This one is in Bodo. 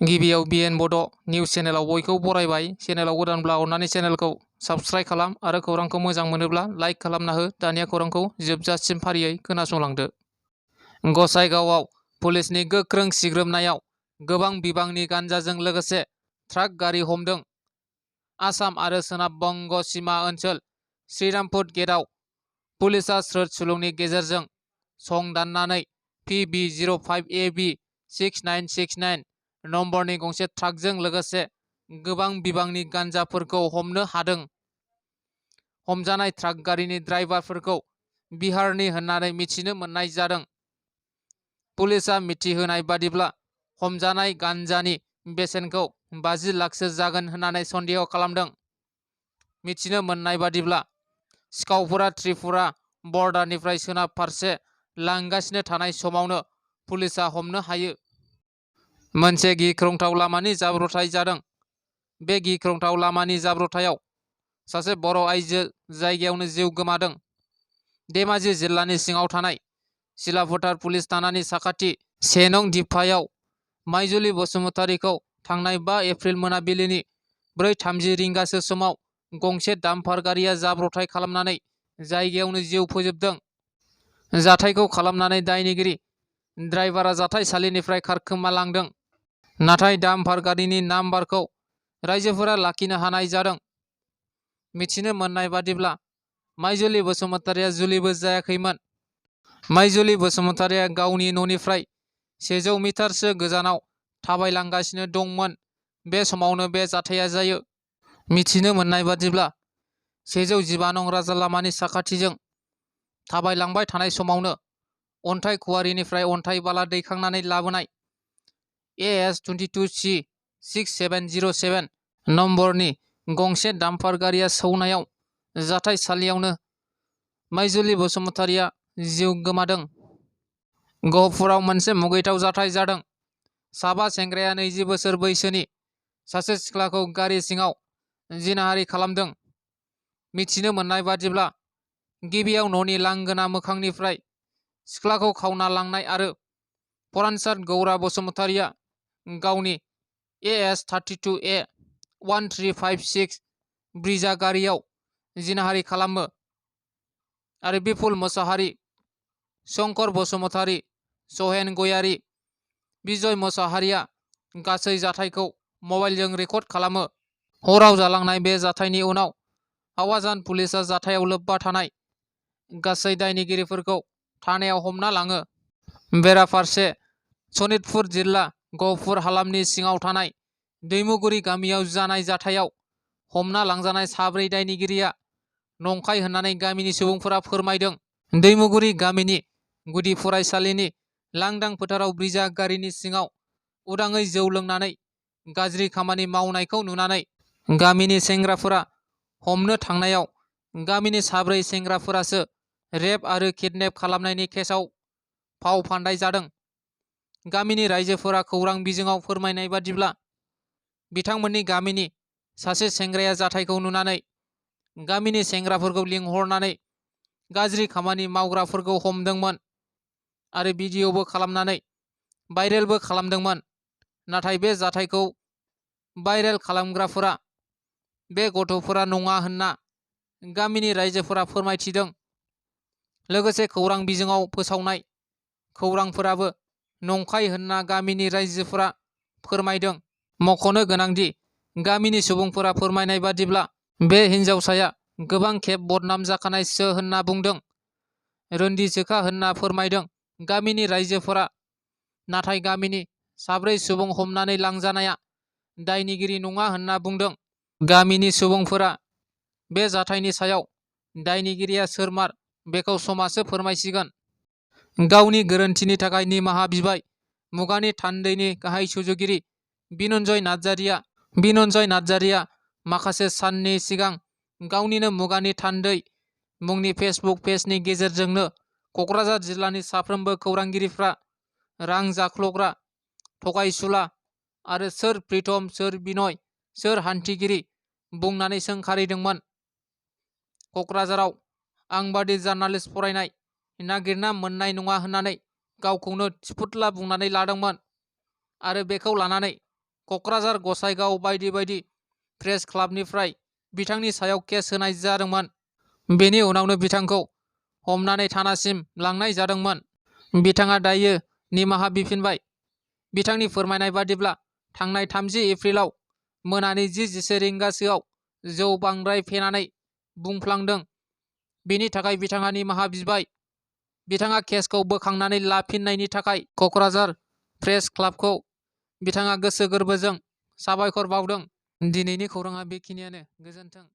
गिबियाव BN बड' निउस चेनेलाव बयखौ बरायबाय। चेनेलाव गोदानब्ला अननानै चेनेलखौ साबस्क्राइब खालाम आरो खौरांखौ मोजां मोनोब्ला लाइक खालामना हो। दानिया खौरांखौ जोबजासिम फारियै खोनासंलांदो। गसाइगावआव पुलिसनि गोख्रों सिग्रोमनायाव गोबां बिबांनि गान्जाजों लोगोसे ट्राक गारि हमदों। आसाम आरो सोनाब बंग सीमा ओनसोल श्रीरामपुर गेटआव पुलिसआ स्रोद सुलुंनि गेजेरजों संदाननानै PB05AB 6969 नम्बरनि गंसे ट्राकजों लोगोसे गोबां बिबांनि गान्जाफोरखौ हमनो हादों। हमजानाय ट्राक गारिनि ड्राइभारफोरखौ बिहारनि होननानै मिथिनो मोननाय जादों। पुलिसआ मिथिहोनाय बादिब्ला हमजानाय गान्जानि बेसेनखौ 50 लाखसो जागोन होननानै सन्देह खालामदों। मिथिनो मोननाय बादिब्ला सिखावफोरा त्रिपुरा बर्डारनिफ्राय सोनाब फारसे लांगासिनो थानाय समावनो पुलिसआ हमनो हायो। मोनसे गिख्रंथाव लामानि जाब्रबथाय जादों। बे गिख्रंथाव लामानि जाब्रबथायाव सासे बर' आइजो जायगायावनो जिउ गोमादों। धेमाजि जिल्लानि सिङाव थानाय सिलाफोथार पुलिस थानानि साखाथि 1 नं दिप्पायाव माइजुलि बसुमतारीखौ थांनाय 5 एप्रिल मोनाबिलिनि 4:30 रिंगासो समाव गंसे डाम्पार गारिया जाब्रबथाय खालामनानै जायगायावनो जिउ फोजोबदों। जाथायखौ खालामनानै दायनिगिरि ड्राइभारा जाथायसालिनिफ्राय खारखोमालांदों। नाथाय डाम्पार गारिनि नाम्बारखौ राइजोफोरा लाखिनो हानाय जादों। मिथिनो मोननाय बादिब्ला माइजुलि बसुमतारीया जुलिबो जायाखैमोन। माइजुलि बसुमतारीया गावनि न'निफ्राय 100 मिटारसो गोजानाव थाबायलांगासिनो दंमोन। बे समावनो बे जाथाया जायो। मिथिनो मोननाय बादिब्ला 115 नं राजा लामानि साखाथिजों थाबायलांबाय थानाय समावनो अन्थाइ खुवारिनिफ्राय अन्थाइ बाला दैखांनानै लाबोनाय AS22C 6707 नम्बरनि गंसे डाम्पार गारिया सौनायाव जाथायसालियावनो माइजुलि बसुमतारीया जिउ गोमादों। गहपुराव मोनसे मुगैथाव जाथाय जादों। साबा सेंग्राया 20 बोसोर बैसोनि सासे सिख्लाखौ गारि सिङाव जिनाहारि खालामदों। मिथिनो मोननाय बादिब्ला गिबियाव न'नि लांगोना मोखांनिफ्राय सिख्लाखौ खावना लांनाय आरो फरानसार गौरा बसुमतारीया गावनि AS32A 1356 ब्रिजा गारियाव जिनाहारि खालामो आरो बिपुल मोसाहारि, शंकर बसुमतारी, सहेन गयारी, बिजय मोसाहारिया गासै जाथायखौ मबाइलजों रेकर्ड खालामो। हराव जालांनाय बे जाथायनि उनाव हावाजान पुलिसआ जाथायाव लोब्बा थानाय गासै दायनिगिरिफोरखौ थानायाव हमना लाङो। बेराफारसे सनितपुर जिल्ला गहपुर हालामनि सिङाव थानाय दैमुगुरि गामियाव जानाय जाथायाव हमना लांजानाय 4 दायनिगिरिया नंखाय होननानै गामिनि सुबुंफोरा फोरमायदों। दैमुगुरि गामिनि गुदि फरायसालिनि लांदां फोथाराव ब्रिजा गारिनि सिङाव उदाङै जौ लोंनानै गाज्रि खामानि मावनायखौ नुनानै गामिनि सेंग्राफोरा हमनो थांनायाव गामिनि 4 सेंग्राफोरासो रेप आरो किडनेप खालामनायनि केसाव फाव फान्दाय जादों। गामिनि रायजोफोरा खौरां बिजोङाव फोरमायनाय बादिब्ला बिथांमोननि गामिनि सासे सेंग्राया जाथायखौ नुनानै गामिनि सेंग्राफोरखौ लिंहरनानै गाज्रि खामानि मावग्राफोरखौ हमदोंमोन आरो भिडिअबो खालामनानै भाइरेलबो खालामदोंमोन। नाथाय बे जाथायखौ भाइरेल खालामग्राफोरा बे गथ'फोरा नङा होनना गामिनि रायजोफोरा फोरमायथिदों। लोगोसे खौरां बिजोङाव फोसावनाय खौरांफोराबो नंखाय होनना गामिनि रायजोफोरा फोरमायदों। मख'नो गोनांदि गामिनि सुबुंफोरा फोरमायनाय बादिब्ला बे हिन्जावसाया गोबां खेब बदनाम जाखानायसो होनना बुंदों। रोन्दिसोखा होनना फोरमायदों गामिनि रायजोफोरा। नाथाय गामिनि 4 सुबुं हमनानै लांजानाया दायनिगिरि नङा होनना बुंदों। गामिनि सुबुंफोरा बे जाथायनि सायाव दायनिगिरिया सोरमार बेखौ समाजसो फोरमायसिगोन। गावनि गोरोन्थिनि थाखाय निमाहा बिबाय मुगानि थान्दैनि गाहाय सुजुगिरि बिननजय नार्जारिया माखासे साननि सिगां गावनिनो मुगानि थान्दै मुंनि फेसबुक पेजनि गेजेरजोंनो क'क्राझार जिल्लानि साफ्रोमबो खौरांगिरिफ्रा रां जाख्ल'ग्रा, थगायसुला आरो सोर प्रितम, सोर बिनय, सोर हान्थिगिरि बुंनानै सोंखारिदोंमोन। क'क्राझाराव आंबादि जार्नालिस्ट फरायनाय नागिरना मोननाय नङा होननानै गावखौनो थिफुदला बुंनानै लादोंमोन आरो बेखौ लानानै क'क्राझार गसाइगाव बायदि बायदि प्रेस क्लाबनिफ्राय बिथांनि सायाव केस होनाय जादोंमोन। बेनि उनावनो बिथांखौ हमनानै थानासिम लांनाय जादोंमोन। बिथाङा दायो निमाहा बिफिनबाय। बिथांनि फोरमायनाय बादिब्ला थांनाय 30 एप्रिलाव मोनानि 10:10 रिंगासोआव जौ बांद्राय फेनानै बुंफ्लांदों। बेनि थाखाय बिथाङा निमाहा बिबाय। बिथाङा केसखौ बोखांनानै लाफिननायनि थाखाय क'क्राझार प्रेस क्लाबखौ बिथाङा गोसो गोरबोजों साबायखर बावदों। दिनैनि खौराङा बेखिनियानो। गोजोन्थों।